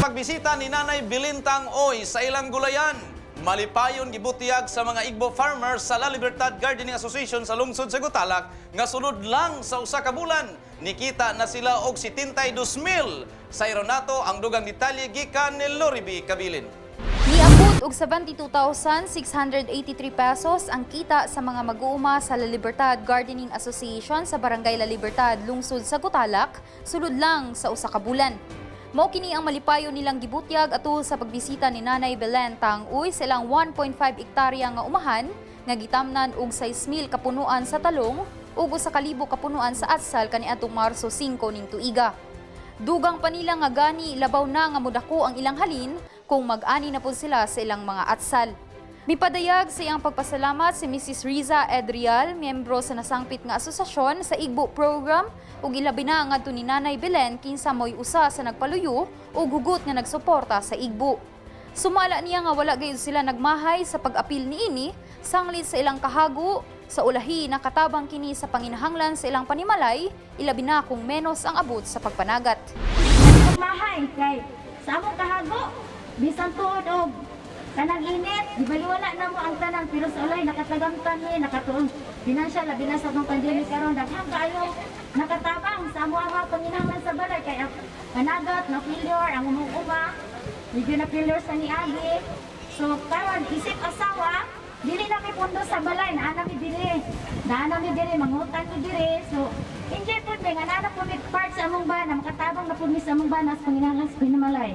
Pagbisita ni Nanay Belen Tang-Uy sa ilang gulayan, malipayon gibutyag sa mga Igbo farmers sa La Libertad Gardening Association sa lungsod sa Gutalac nga sulod lang sa usa ka bulan nikita na sila og 72,000. Sa nato ang dugang detalye gikan ni Loriby Kabilin. Niabot og 72,683 pesos ang kita sa mga mag-uuma sa La Libertad Gardening Association sa Barangay La Libertad, lungsod sa Gutalac, sulod lang sa usa ka bulan. Mao kini ang malipayon nilang gibutyag atol sa pagbisita ni Nanay Belen Tang-Uy sa ilang 1.5 ektarya nga umahan nga gitamnan og 6,000 kapunuan sa talong ug 1,000 kapunuan sa atsal kaniadtong Marso 5 ning tuiga. Dugang pa nila nga gani labaw na nga mudako ang ilang halin kung mag-ani na pud sila sa ilang mga atsal. Mipadayag sa iyang pagpasalamat si Mrs. Riza Edrial, miyembro sa nasangpit nga asosasyon sa Igbo program ug ilabi na ngadto ni Nanay Belen, kinsa mo'y usa sa nagpaluyo ug hugot nga nagsuporta sa Igbo. Sumala niya nga wala gayud sila nagmahay sa pag-apil niini sanglit sa ilang kahago sa ulahi nakatabang kini sa panginahanglan sa ilang panimalay, ilabi na kung menos ang abot sa pagpanagat. Mahay kay sa among kahago, bisan tuod og kanang init, gibaliwala na mo ang tanan, pero sa ulay nakatagamtan ni nakatuon financial, labi na sa atong pandemic karon. Daghan kaayo nakatabang sa amo ang mga panginahanglan sa balay kay ang panagat na failure, ang among uma medyo na failure sa niagi. So karon, isip asawa, dili na mi pundo sa balay, naa na mi diri, mangutang mi diri. So enjoy pud mi nga naa na pud mi part sa among bana, makatabang na pud mi sa among bana sa panginahanglan sa panimalay.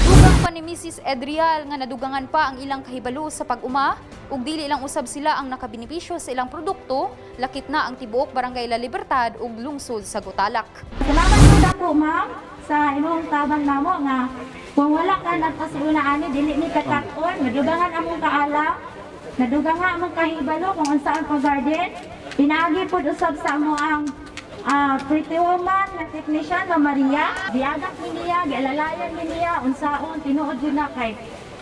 Dugang pa ni Mrs. Edrial nga nadugangan pa ang ilang kahibalo sa pag-uma ug dili lang usab sila ang nakabenepisyo sa ilang produkto, lakit na ang tibuok Barangay La Libertad ug lungsod sa Gutalac. Salamat po dako, ma'am, sa imong tabang namo nga kung wala ka nagpasiuna ani, dili ni katakon, nadugangan among kaalam, nadugangan among kahibalo kung unsa ang pag-garden. Pinaagi pud usab sa amo ang pretty woman na technician, Ma'am Maria. Giagak ni niya, gialalayan ni niya, unsaon, tinuod yun na kay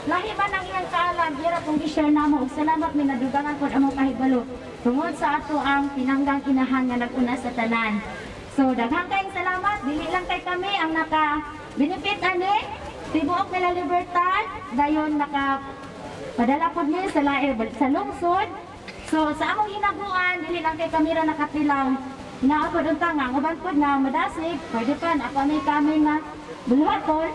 lahi man ang iyang kaalam, ira kung i-share namo ug salamat mi nadugangan pud among kahibalo tungod sa ato ang pinanggang inahan nga nag-una sa tanan. So daghang kayong salamat, dili lang kay kami ang naka benefit ani, tibuok nila Libertad, dayon naka padala pud ni sa lae sa lungsod. So sa among hinaguan, dili lang kay kami ra nakatilaw. Hinaot pud unta nga ang uban pud nga madasig, pwede pa na kami kami nga buhaton.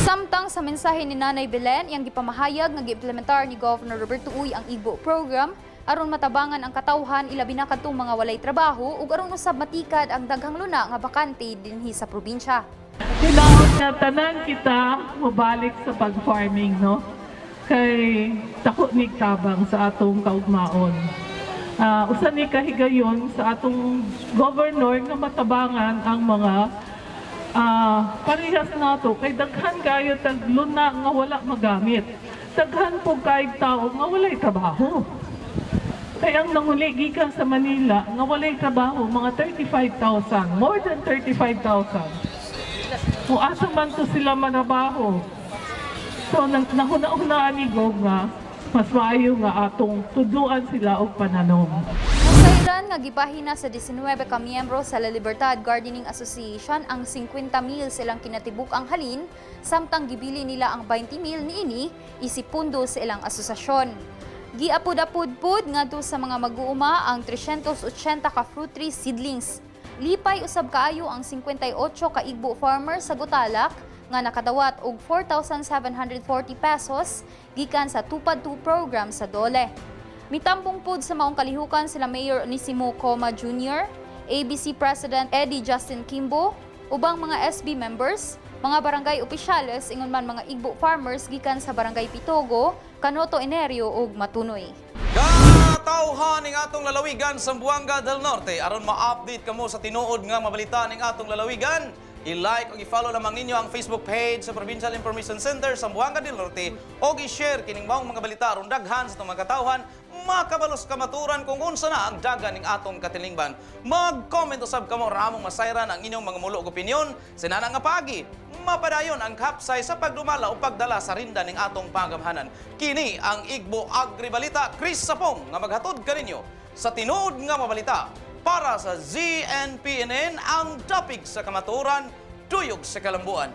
Samtang sa mensahe ni Nanay Belen, iyang gipamahayag nga giimplementar ni Governor Roberto Uy ang Igbo program aron matabangan ang katawhan, ilabi na kadtong mga walay trabaho, ug aron usab matikad ang daghang luna nga bakante dinhi sa probinsya. Hinaot nga tanan kita mobalik sa pag-farming, no? Kay dako ni tabang sa atong kaugmaon. Usa ni kahigayon sa atong governor nga matabangan ang mga parehas nato kay daghan kayo tag luna nga wala magamit. Daghan po kay tao nga walay trabaho. Kaya ang nanguli gikan sa Manila nga walay trabaho, mga 35,000, more than 35,000. Kung asa man to sila manabaho. So, nang, nahuna-hunaan ni Gov nga, mas maayo nga atong tudluan sila og pananom. Nasayran nga gibahina sa 19 ka miyembro sa La Libertad Gardening Association ang 50 mil silang kinatibuk-ang halin, samtang gibili nila ang 20 mil niini isip pundo sa ilang asosasyon. Giapod-apod pud ngadto sa mga mag-uuma ang 380 ka fruit tree seedlings. Lipay usab kaayo ang 58 ka Igbo farmer sa Gutalac nga nakadawat og 4,740 pesos gikan sa Tupad 2 program sa DOLE. Mitambong pud sa maong kalihukan sila Mayor Onesimo Coma Jr., ABC President Eddie Justin Kimbo, ubang mga SB members, mga barangay opisyales, ingon man mga Igbo farmers gikan sa Barangay Pitogo, Canoto Enerio ug Matunoy. Katawhan ning atong lalawigan, Zamboanga del Norte, aron ma-update kamo sa tinuod nga mabalita ning atong lalawigan, i-like o i-follow lamang ninyo ang Facebook page sa Provincial Information Center, Zamboanga del Norte, o i-share kining maong mga balita aron daghan sa atong mga katawhan makabalos kamaturan kung unsa na ang dagan ning atong katilingban. Mag-comment usab kamo ramong masayran ang inyong mga mulo ug opinyon. Sinana nga pagi, mapadayon ang kapsay sa pagdumala o pagdala sa rinda ning atong pagamhanan. Kini ang Igbo Agribalita, Chris Sapong nga maghatod kaninyo sa tinuod nga mabalita para sa ZNPNN, ang dapig sa kamatuoran, duyog sa kalambuan.